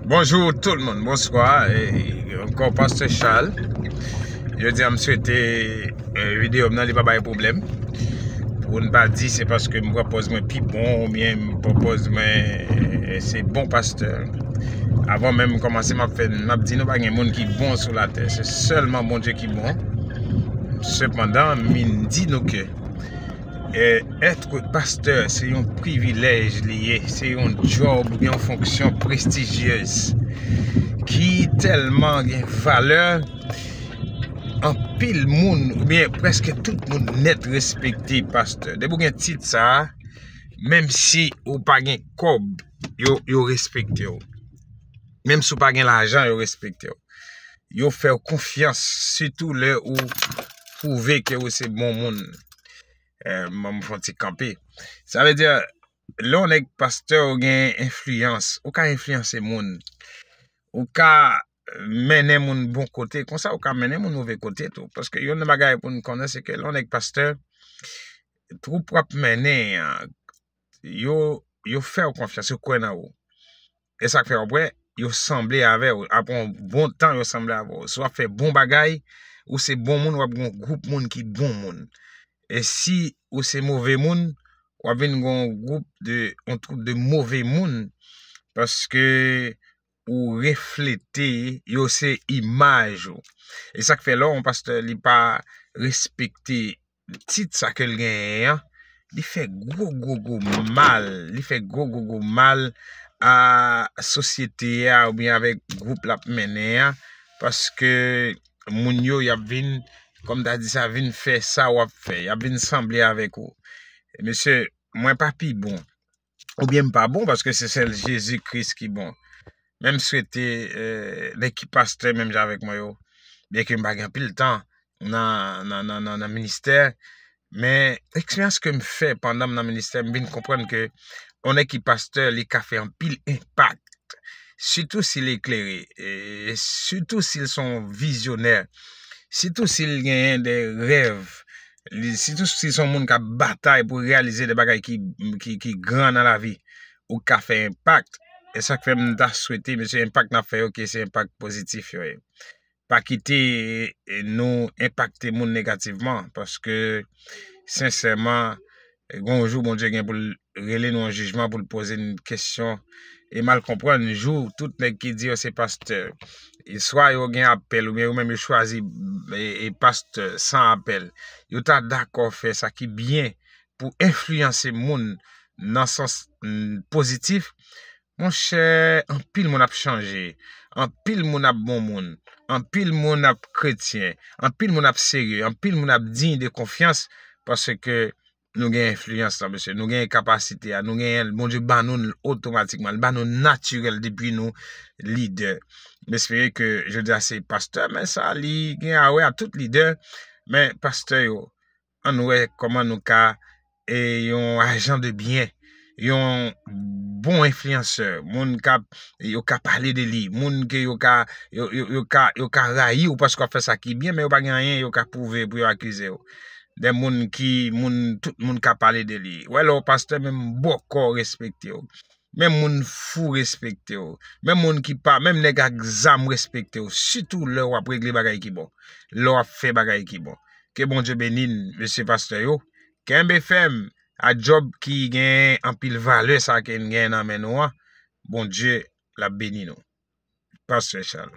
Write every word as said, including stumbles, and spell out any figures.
Bonjou tout moun, bonswa, e ankò Pastè Charles. Jodi a m swete, e, videyo m nan li pa bay pwoblèm. Pou n pa di se paske m pran pòz mwen pi bon oubyen m pran pòz mwen, e, se bon pastè. Avan menm m kòmanse m ap fè, m ap di nou pa gen moun ki bon sou latè. Se sèlman Bondye ki bon. Sepandan, m vin di nou ke, e, èt pastè se yon privilèj li ye, se yon djòb, yon fonksyon prestijyez ki tèlman gen valè, anpil moun, oubyen prèske tout moun nèt respekte pastè. Depi w gen tit sa a, menm si ou pa gen kòb, yo, yo respekte w. Menm si w pa gen lajan, yo respekte w. Yo fè w konfyans, sitou lè ou pwouve ke ou se bon moun. E, m, m fè yon ti kanpe. Sa vle di, lè w nèg pastè, ou gen enfliyans, ou ka enfliyanse moun. Ou ka mennen moun bon kote, konsa ou ka mennen moun move kote tou. Paske youn nan bagay pou n konnen, se ke lè w nèg pastè, twoup w ap mennen an, yo, yo fè w konfyans, yo kwè nan ou. E sa k fè w ap wè, yo sanble avè w. Apre yon bon tan, yo sanble avè w. Si w ap fè bon bagay, ou se bon moun, w ap gen yon gwoup moun ki bon moun. E si ou se move moun, w ap vin gen yon gwoup de, yon twoup de move moun, paske ou reflete, yo se imaj ou. E sa k fè lè yon pastè, li pa respekte tit sa ke l genyen an, li fè gwo, gwo, gwo mal, li fè gwo, gwo, gwo mal a sosyete a oubyen avèk gwoup l ap mennen an, paske moun yo, y ap vin, kòm ta di sa, vin fè sa w ap fè, y ap vin sanble avèk ou. Mesye, mwen pa pi bon, oubyen m pa bon, paske se sèl Jezi Kris ki bon. Men m swete, e, nèg ki pastè menm jan avèk mwen yo, byenke m pa gen anpil tan nan, nan, nan, nan, nan ministè, men eksperyans ke m fè pandan m nan ministè, m vin konprann ke yon nèg ki pastè, li ka fè anpil enpak, sitou si l eklere, e sitou si l se yon vizyonè, sitou si l genyen de rèv, li, sitou si se yon moun k ap batay pou reyalize de bagay ki, ki, ki gran nan lavi, ou ka fè enpak. E sa k fè m ta swete, mesye, enpak n ap fè yo, ke se enpak pozitif yo ye. Pa kite, e, nou enpakte moun negativman, paske, sensèman, gen yon jou Bondye gen pou l rele nou an jijman, pou l poze n kesyon, e m al konprann jou tout nèg ki di yo se pastè, e swa yo gen apèl, oubyen yo menm yo chwazi, e, e pastè san apèl, yo ta dakò fè sa ki byen pou enfliyanse moun nan sans, mm, pozitif, monchè, anpil moun ap chanje, anpil moun ap bon moun, anpil moun ap kretyen, anpil moun ap serye, anpil moun ap diy de konfyans, paske nou gen enfliyans lan, mesye. Nou gen kapasite a, nou genyen l, Bondye ban nou l otomatikman. Li ban nou natirèl depi nou lidè. M espere ke jodi a se pastè, men sa li gen a wè a tout lidè, men pastè yo, ann wè kòman nou ka, e, yon ajan de byen, yon bon enfliyansè, moun k ap, yo ka pale de li, moun ke yo ka, yo, yo, yo ka, yo ka rayi w paske w ap fè sa ki byen, men yo pa gen anyen yo ka pwouve pou yo akize w. De moun ki, moun, tout moun ka pale de li. Wè lè w pastè, menm bòkò respekte w. Menm moun fou respekte w. Menm moun ki pa, menm nèg ak zam respekte w. Sitou lè w ap regle bagay ki bon. Lè w ap fè bagay ki bon. Ke Bondye beni n, mesye pastè yo. Kenbe fèm a djòb ki gen anpil valè sa ke n gen nan men nou an. Bondye l ap beni nou. Pastè Charles.